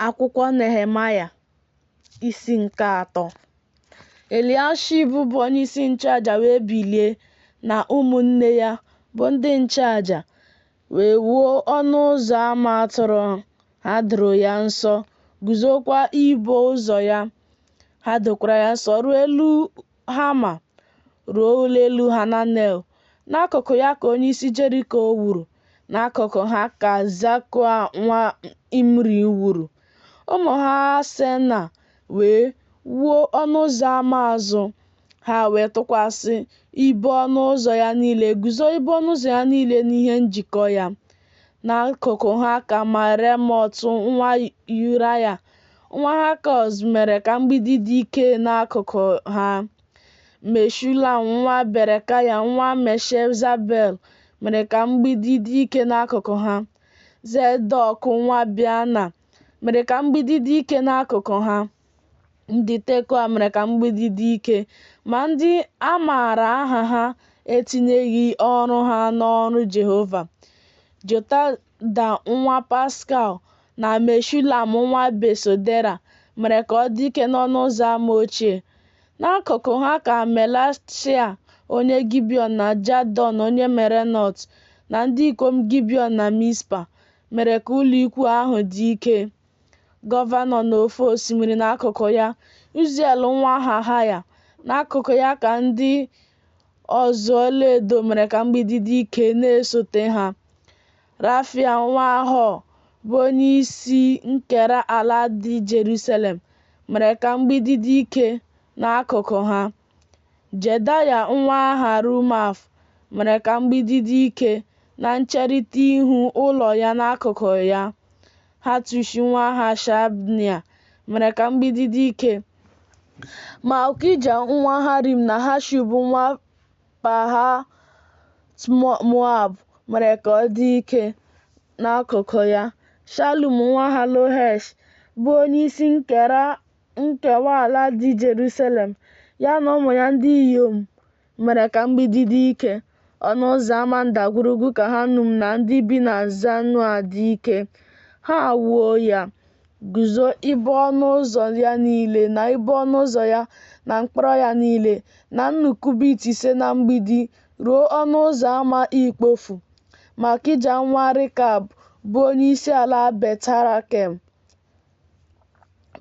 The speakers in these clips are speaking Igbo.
Akwụkwọ Nehemaya, isi nke atọ. Eliashib bụ onyeisi nchụaja wee bilie, na ụmụnne ya, bụ ndị nchụaja, wee wuo ọnụ ụzọ ama atụrụ. Ha doro ya nsọ, guzokwa ibo ụzọ ya. Ha dokwara ya nsọ ruo elu Hama, ruo ụlọ elu Hananel. N'akụkụ ya ka onyeisi Jeriko wuru, n'akụkụ ha ka Zakua nwa Imri wuru. Ụmụ Hasena wee wuo ọnụ ụzọ ama azụ. Ha wee tụkwasị ibo ọnụ ụzọ ya niile, guzo ibo ọnụ ụzọ ya niile n'ihe njikọ ya. N'akụkụ ha ka Meremot nwa Yuraya, nwa Hakoz mere ka mgbidi dị ike n'akụkụ ha. Meshulam nwa Berekaya nwa Meshezabel mere ka mgbidi dị ike n'akụkụ ha. Zedọk nwa Beana mere ka mgbidi dị ike n'akụkụ ha. Ndị Tekoa mere ka mgbidi dị ike, ma ndị a maara aha ha etinyeghị ọrụ ha n'ọrụ Jehova. Jotada nwa Paskal na Meshulam nwa Besodera mere ka ọ dị ike n'ọnụ ụzọ ama ochie. N'akụkụ ha ka Melatịa onye Gibiọn na Jadon onye Meronot na ndị ikom Gibiọn na Mizpa mere ka ụlọikwuu ahụ dị ike. Gọvanọ n'ofe osimiri n'akụkụ ya, Uziel nwa Hahaya. N'akụkụ ya ka ndị ọzụ ọlaedo mere ka mgbidi dị ike na-esote ha. Rafia nwa Hur, bụ onyeisi nkere ala dị Jerusalem, mere ka mgbidi dị ike n'akụkụ ha. Jedaya nwa Harumaf mere ka mgbidi dị ike na ncherịta ihu ụlọ ya n'akụkụ ya. Hatush nwa Hashabnia mere ka mgbidi dị ike. Malkija nwa Harim na Hashub nwa Pahat-Moab mere ka ọ dị ike n'akụkụ ya. Shalum nwa Halohesh, bụ onyeisi nkewa ala dị Jerusalem, ya na ụmụ ya ndị inyom mere ka mgbidi dị ike. Ọnụ ụzọ ama ndagwurugwu ka Hanum na ndị bi na Zanoa dị ike. Ha wuo ya, guzo ibo ọnụ ụzọ ya niile na ibo ọnụ ụzọ ya na mkpọrọ ya niile, na nnu kubit 5 na mgbidi ruo ọnụ ụzọ ama ikpofu. Malkija nwa Rekab, bụ onyeisi ala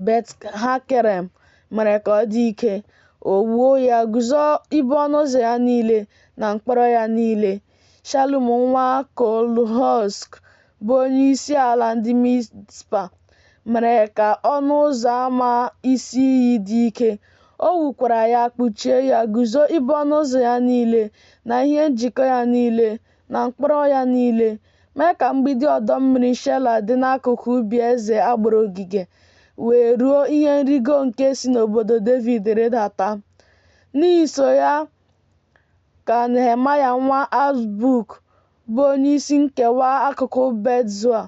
Bet-Hakerem, mere ka ọ dị ike. O wuo ya, guzo ibo ọnụ ụzọ ya niile na mkpọrọ ya niile. Shalum nwa Kol-Hozk, bụ onyeisi ala ndị Mizpa, mere ka ọnụ ụzọ ama isi iyi dị ike. O wukwara ya, kpuchie ya, guzo ibo ọnụ ụzọ ya niile na ihe njikọ ya niile na mkpọrọ ya niile, mee ka mgbidi ọdọ mmiri Shela dị n'akụkụ ubi eze a gbara ogige, wee ruo ihe nrigo nke si n'obodo Devid rịdata. N'iso ya ka Nehemaya nwa Azbuk, bụ onyeisi nkewa akụkụ Bet-Zoa,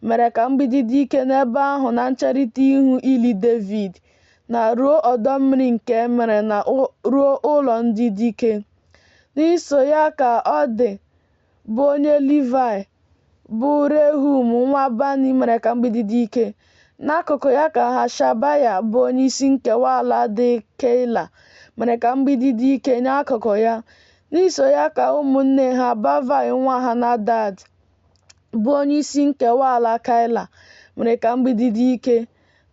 mere ka mgbidi dị ike n'ebe ahụ na ncherịta ihu ili Devid, na ruo ọdọ mmiri nke e mere na ruo ụlọ ndị dike. N'iso ya ka ọ dị bụ onye Livaị, bụ Rehum nwa Bani mere ka mgbidi dị ike. N'akụkụ ya ka Hashabaya bụ onyeisi nkewa ala dị Keila mere ka mgbidi dị ike nye akụkụ ya. N'iso ya ka ụmụnne ha Bavai nwa Hanadad, bụ onyeisi nkewa ala Keila, mere ka mgbidi dị ike.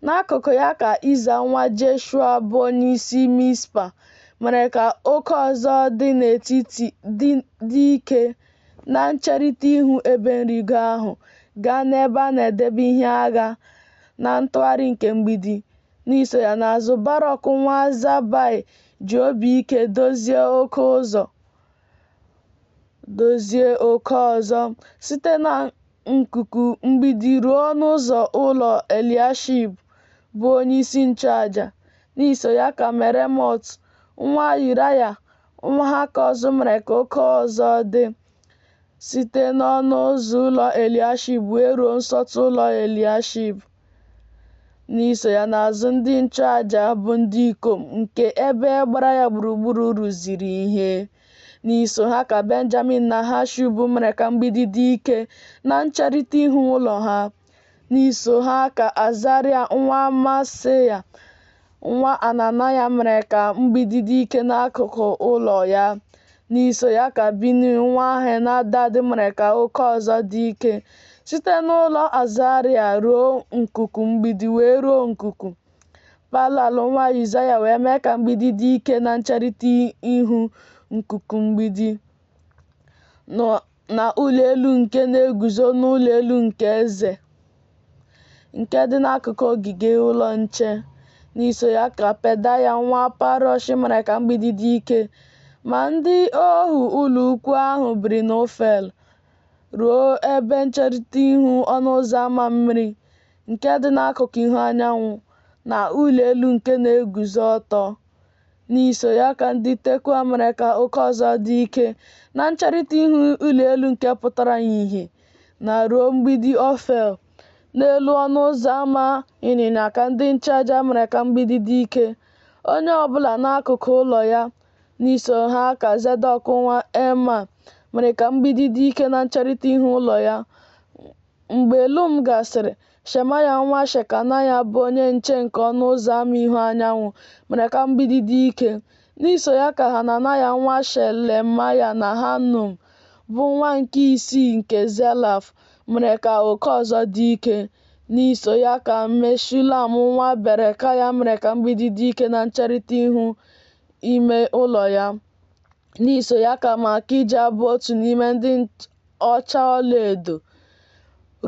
N'akụkụ ya ka Iza nwa Jeshua bụ onyeisi Mizpa mere ka oke ọzọ dị n'etiti dị ike na ncherịta ihu ebe nrigo ahụ gaa n'ebe a na-edebe ihe agha na ntụgharị nke mgbidi. N'iso ya n'azụ, Barọk nwa Zabai ji obi ike dozie oke ọzọ site na nkuku mgbidi ruo ọnụ ụzọ ụlọ Eliashib bụ onyeisi nchụaja. N'iso ya ka Meremot nwa Yuraya nwa Hakoz mere ka oke ọzọ dị site n'ọnụ ụzọ ụlọ Eliashib wee ruo nsọtụ ụlọ Eliashib. N'iso ya n'azụ ndị nchụaja bụ ndị ikom nke ebe gbara ya gburugburu rụziri ihe. N'iso ha ka Benjamin na Hashub mere ka mgbidi dị ike na ncherịta ihu ụlọ ha. N'iso ha ka Azarịa nwa Maaseia nwa Ananaya mere ka mgbidi dị ike n'akụkụ ụlọ ya. N'iso ya ka Binui nwa Henadad mere ka oke ọzọ dị ike, site n'ụlọ Azarịa ruo nkuku mgbidi wee ruo nkuku. Palal nwa Uzai wee mee ka mgbidi dị ike na ncherịta ihu nkuku mgbidi, na ụlọ elu nke na-eguzo n'ụlọ elu nke eze, nke dị n'akụkụ ogige ụlọ nche. N'iso ya ka Pedaya nwa Parosh mere ka mgbidi dị ike. Ma ndị ohu ụlọ ukwu ahụ biri n'Ofel, ruo ebe ncherịta ihu ọnụ ụzọ ámá mmiri, nke dị n'akụkụ ihu anyanwụ, na ụlọ elu nke na-eguzo ọtọ. N'iso ya ka ndị Tekoa mere ka oke ọzọ dị ike na ncherịta ihu ụlọ elu nke pụtara ìhè, na ruo mgbidi Ofel. N'elu ọnụ ụzọ ámá ịnyịnya ka ndị nchụaja mere ka mgbidi dị ike, onye ọ bụla n'akụkụ ụlọ ya. N'iso ha ka Zedọk nwa Ịma mere ka mgbidi dị ike na ncherịta ihu ụlọ ya. Mgbe Lum gasịrị, Shemaya nwa Shekanaya bụ onye nche nke ọnụ ụzọ ámá ihu anyanwụ mere ka mgbidi dị ike. N'iso ya ka Hananaya nwa Shelemaya na Hanun, bụ nwa nke isii nke Zelaf, mere ka oke ọzọ dị ike. N'iso ya ka Meshulam nwa Berekaya mere ka mgbidi dị ike na ncherịta ihu ime ụlọ ya. N'iso ya ka Malkija bụ otu n'ime ndị ọcha ọlaedo,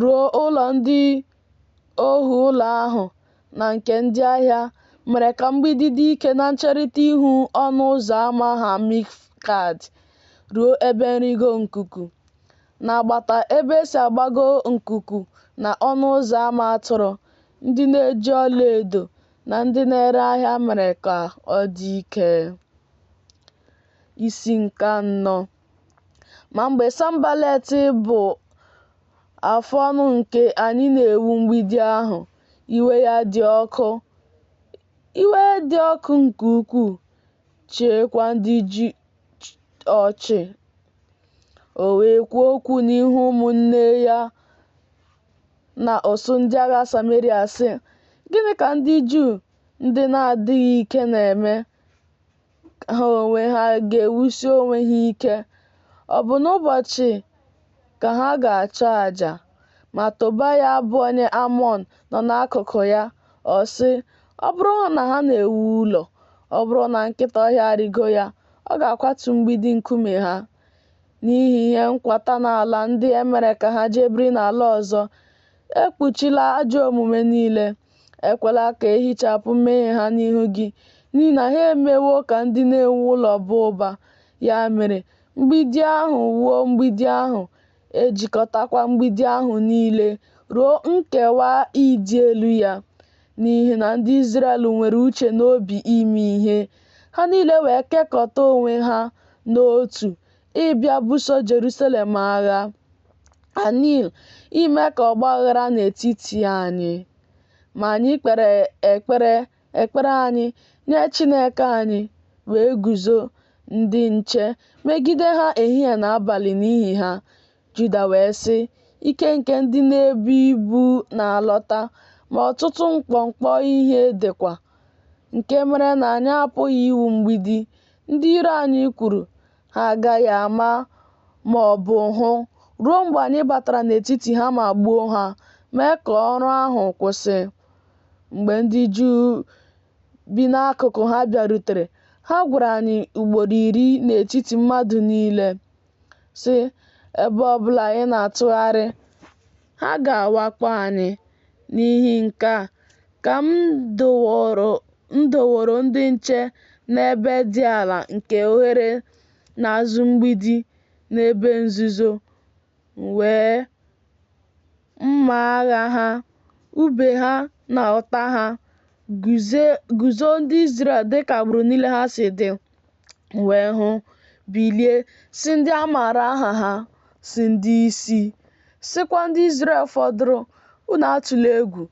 ruo ụlọ ndị ohu ụlọ ahụ na nke ndị ahịa, mere ka mgbidi dị ike na ncherịta ihu ọnụ ụzọ ámá Hamifkad ruo ebe nrigo nkuku. N'agbata ebe e si agbago nkuku na ọnụ ụzọ ámá atụrụ, ndị na-eji ọlaedo na ndị na-ere ahịa mere ka ọ dị ike. Isi nke anọ. Ma mgbe Sanbalat bụ afụ ọnụ nke anyị na-ewu mgbidi ahụ, iwe ya dị ọkụ iwe dị ọkụ nke ukwuu, chịakwa ndị Juu ọchị. O wee kwuo okwu n'ihu ụmụnne ya na ụsụ ndị agha Sameria sị, Gịnị ka ndị Juu ndị na-adịghị ike na-eme? Ha onwe ha ga-ewusi onwe ha ike. Ọ bụ n'ụbọchị ka ha ga-achụ àjà? Ma Tobaya bụ onye Amọn nọ n'akụkụ ya. Ọ sị, Ọ bụrụ na ha na-ewu ụlọ, ọ bụrụ na nkịta ọhịa arịgo ya, ọ ga-akwatu mgbidi nkume ha. N'ihi ihe nkwata n'ala ndị e mere ka ha jee biri n'ala ọzọ, ekpuchila ajọ omume niile. Ekwela ka e hichapụ mmehie ha n'ihu gị, n'ihi na ha emewo ka ndị na-ewu ụlọ baa ụba. Ya mere, mgbidi ahụ wuo mgbidi ahụ, ejikọtakwa mgbidi ahụ niile ruo nkewa ịdị elu ya. N'ihi na ndị Izrel nwere uche n'obi ime ihe, ha niile wee kekọta onwe ha n'otu ịbịa buso Jerusalem agha, anil ime ka ọgba aghara n'etiti anyị. Ma anyị kpere ekpere ekpere anyị nye Chineke anyị, wee guzo ndị nche megide ha ehihie na abalị n'ihi ha. Juda wee sị, Ike nke ndị na-ebu ibu na-alọta, ma ọtụtụ mkpọmkpọ ihe dịkwa, nke mere na anyị apụghị iwu mgbidi. Ndị iro anyị kwuru, Ha agaghị ama ma ọ bụ hụ, ruo mgbe anyị batara n'etiti ha ma gbuo ha, mee ka ọrụ ahụ kwụsị. Mgbe ndị Juu bi n'akụkụ ha bịarutere, ha gwara anyị ugboro iri n'etiti mmadụ niile, sị, Ebe ọ bụla anyị na-atụgharị, ha ga-awakpo anyị. N'ihi nke a ka m doworo ndị nche n'ebe dị ala nke oghere n'azụ mgbidi, n'ebe nzuzo, wee mma agha ha, ube ha na ụta ha, guzo ndị Izrel dịka agbụrụ niile ha si dị. Wee hụ, bilie, sị ndị a maara aha ha, sị ndị isi, sịkwa ndị Izrel fọdụrụ, unu atụla egwu.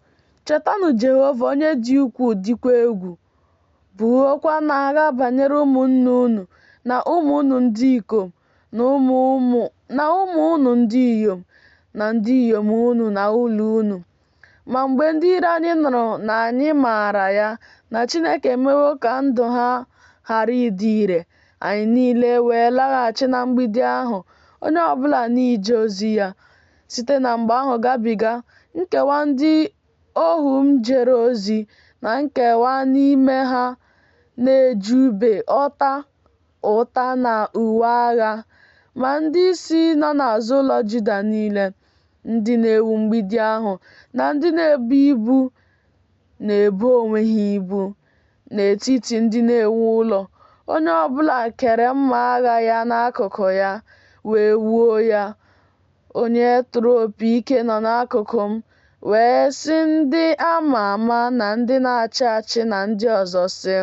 Chetanụ Jehova onye dị ukwuu dịkwa egwu. Buokwanụ agha banyere ụmụnne unu na ụmụ unu ndị ikom na ụmụ unu ndị inyom na ndị inyom unu na ụlọ unu. Ma mgbe ndị iro anyị nụrụ na anyị maara ya, na Chineke emewo ka ndụ ha ghara ịdị ire, anyị niile wee laghachi na mgbidi ahụ, onye ọ bụla n'ije ozi ya. Site na mgbe ahụ gabiga, nkewa ndị ohu m jere ozi, na nkewa n'ime ha na-eji ube, ọta, ụta na uwe agha. Ma ndị isi nọ n'azụ ụlọ Juda niile, ndị na-ewu mgbidi ahụ na ndị na-ebu ibu na-ebo onwe ha ibu n'etiti ndị na-ewu ụlọ, onye ọ bụla kere mma agha ya n'akụkụ ya, wee wuo ya. Onye tụrụ opi ike nọ n'akụkụ m, wee sị ndị a ma ama na ndị na-achị achị na ndị ọzọ sị,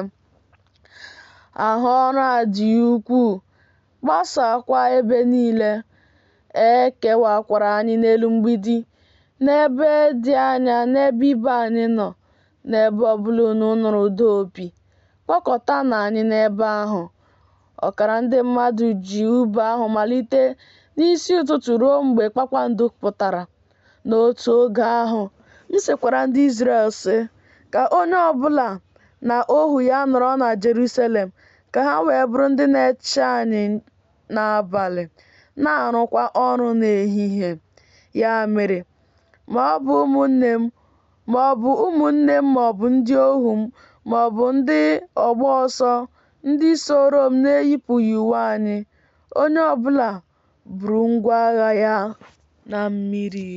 Ahụ ọrụ a dị ukwuu, gbasaakwa ebe niile. E kewakwara anyị n'elu mgbidi, n'ebe dị anya n'ebe ibe anyị nọ, n'ebe ọbụla unu nụrụ ụda opi, kpọkọtanụ anyị n'ebe ahụ. Ọkara ndị mmadụ ji ube ahụ malite n'isi ụtụtụ ruo mgbe kpakpando pụtara. N'otu oge ahụ, m sịkwara ndị Izrel sị, Ka onye ọ bụla na ohu ya nọrọ na Jeruselem, ka ha wee bụrụ ndị na-eche anyị n'abalị, na-arụkwa ọrụ n'ehihie. Ya mere, ma ọ bụ ụmụnne m ma ọ bụ ụmụnne m ma ọ bụ ndị ohu m ma ọ bụ ndị ọgba ọsọ ndị sooro m na-eyipụghị uwe anyị, onye ọ bụla buru ngwa agha ya na mmiri.